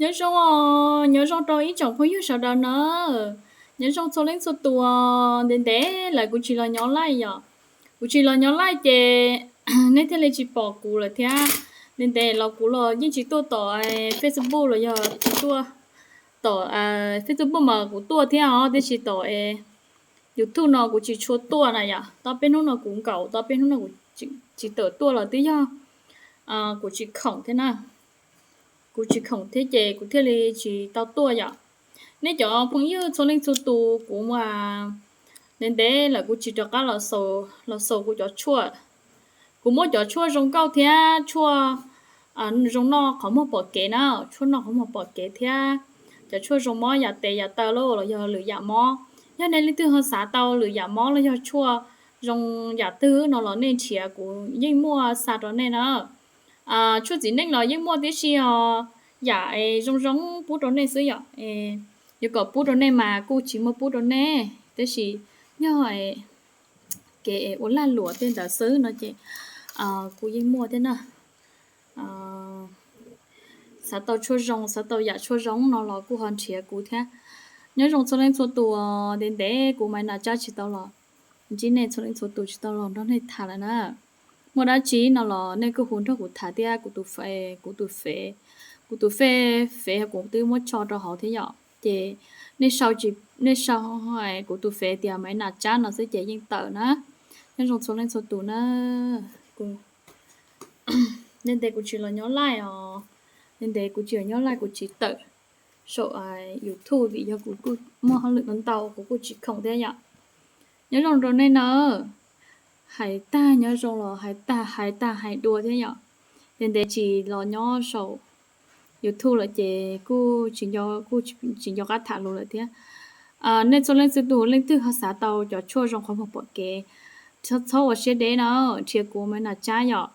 Nyob zoo, nyob zoo rau ib tsoom phooj ywg sawv daws na. Nyob zoo txhua leej txhua tus. Ntev ntev lawm kuv tsis los nyob live yom. Kuv tsis los nyob live ces nej thiaj li tsis pom kuv lawm thiab. Ntev ntev los kuv los yeej tsis tuaj tom Facebook los yog tsis tuaj tom Facebook mas kuv tuaj thiab os, tiam sis tom YouTube no kuv tsis tshua tuaj na yom. Tau peb hnub no kuv nkaum, tau peb hnub no kuv tsis tawm tuaj los twb yog kuv tsis khoom thiab na. Kuv tsis khoom thiab ces kuv thiaj li tsis tau tuaj yom. Nej cov phooj ywg txhua leej txhua tus, kuv ntev ntev lawm kuv tsis rov qab los xaus kuv cov tshuaj. Kuv muab cov tshuaj zoo nkauj thiab tshuaj zoo noj qhov muag pom kev na, tshuaj noj qhov muag pom kev thiab cov tshuaj zoo mob yam tes yam taw los yog lwm yam mob. Yog nej leej twg ho xav tau lwm yam mob los yog tshuaj zoo yam twg no los nej nrhiav kuv yeej muaj xa rau nej na. Tshuaj txiv neej los yeej muaj tib si os, yam zoo zoo pub rau nej xwb yom. Yuav kom pub rau nej mas kuj tsis muaj pub rau nej, tab sis yog kev ua lag luam tej ntawd xwb no ces kuv yeej muaj thiab na. Xav tau tshuaj zoo, xav tau yam tshuaj zoo no los kuj ho nrhiav kuv thiab. Nyob zoo txhua leej txhua tus, ntev ntev kuv Maiv Nas Tsab tsis tau los ntsib nej txhua leej txhua tus, tsis tau los nrog nej tham lawm na. Muaj dab tsi no los nej kuj hu nrog kuv tham thiab. Kuv tus Face, kuv tus Face, Face kuv twb muab tso rau hauv thiab yom, ces nej sau, nej sau kuv tus Face tias Maiv Nas Tsab no xwb ces yeej tawm na. Nyob zoo txhua leej txhua tus na. Ntev ntev kuv tsis los nyob live os, ntev ntev kuv tsis los nyob live, kuv tsis tawm saum YouTube vim yog kuv kuj muaj hauj lwm ntau, kuv kuj tsis khoom thiab yom. Nyob zoo rau nej na. Hais tag nyob zoo los hais tag, hais tag hais dua thiab yom. Ntev ntev tsis los nyob saum YouTube lawm ces kuj tsis nco qab tham lus lawm thiab. Nej txhua leej txhua tus leej twg ho xav tau cov tshuaj zoo qhov muag pom kev, txhob ua siab deb na, nrhiav kuv Maiv Nas Tsab yom.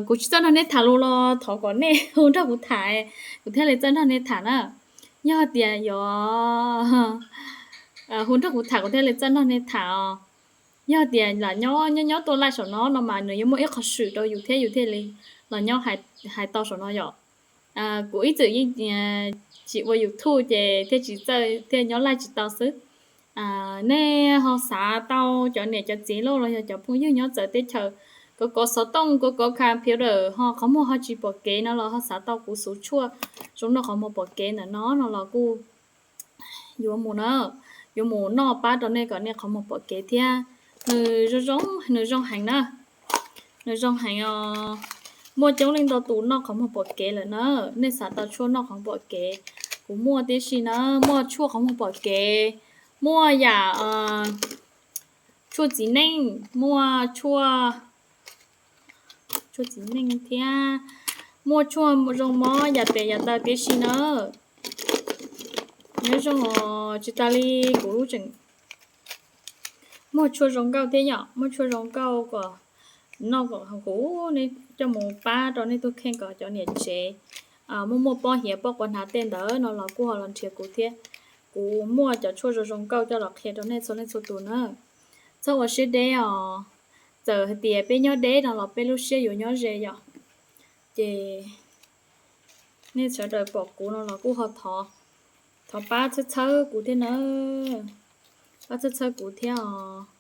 Kuv tsis txawj nrog nej tham lus los thov kom nej hu nrog kuv tham, kuv thiaj li txawj nrog nej tham na. Yog tias yuav hu nrog kuv tham kuv thiaj li txawj nrog nej tham os. Yog tias lam nyob nyob nyob tuaj live saum no no mas nws yuav muaj ib qho swm rau yus thiab yus thiaj li los nyob hais tau saum no yom. Kuv ib txwm yeej tsis ua YouTube ces thiaj tsis txawj thiaj nyob live tsis tau xwb. Nej ho xav tau cov niam cov txiv los los yog cov phooj ywg nyob txawv teb chaws, kov kov xov tooj, kov kov computer ho qhov muag ho tsis pom kev no los ho xav tau kuv xuv tshuaj zoo noj qhov muag pom kev ntawm no no los kuj yuav mus na, yuav mus noj pab rau nej kom nej qhov muag pom kev thiab. Nws zoo zoo, nws zoo heev na, nws zoo heev os. Muaj coob leej ntau tus noj qhov muag pom kev lawm na. Nej xav tau tshuaj noj qhov muag pom kev, kuv muaj tib si na. Muaj tshuaj qhov muag pom kev, muaj yam tshuaj txiv neej, muaj tshuaj, tshuaj txiv neej thiab muaj tshuaj zoo mob yam tes yam taw tib si na. Nyob zoo, tsis tas li kuv lub tseem muaj tshuaj zoo nkauj thiab yom, muaj tshuaj zoo nkauj kom noj kom huv, nej coj mus pab rau nej tus kheej kom cov niam tsev muaj muaj pob hiav pob quav hnav tej ntawd no los kuj ho los nrhiav kuv thiab. Kuv muaj cov tshuaj zoo zoo nkauj coj los qhia rau nej txhua leej txhua tus na. Txhob ua siab deb os, txawm hais tias peb nyob deb no los peb lub siab yuav nyob ze yom. Ces nej sawv daws pom kuv no los kuj ho thov pab txhawb txhawb kuv thiab na, pab txhawb txhawb kuv thiab os.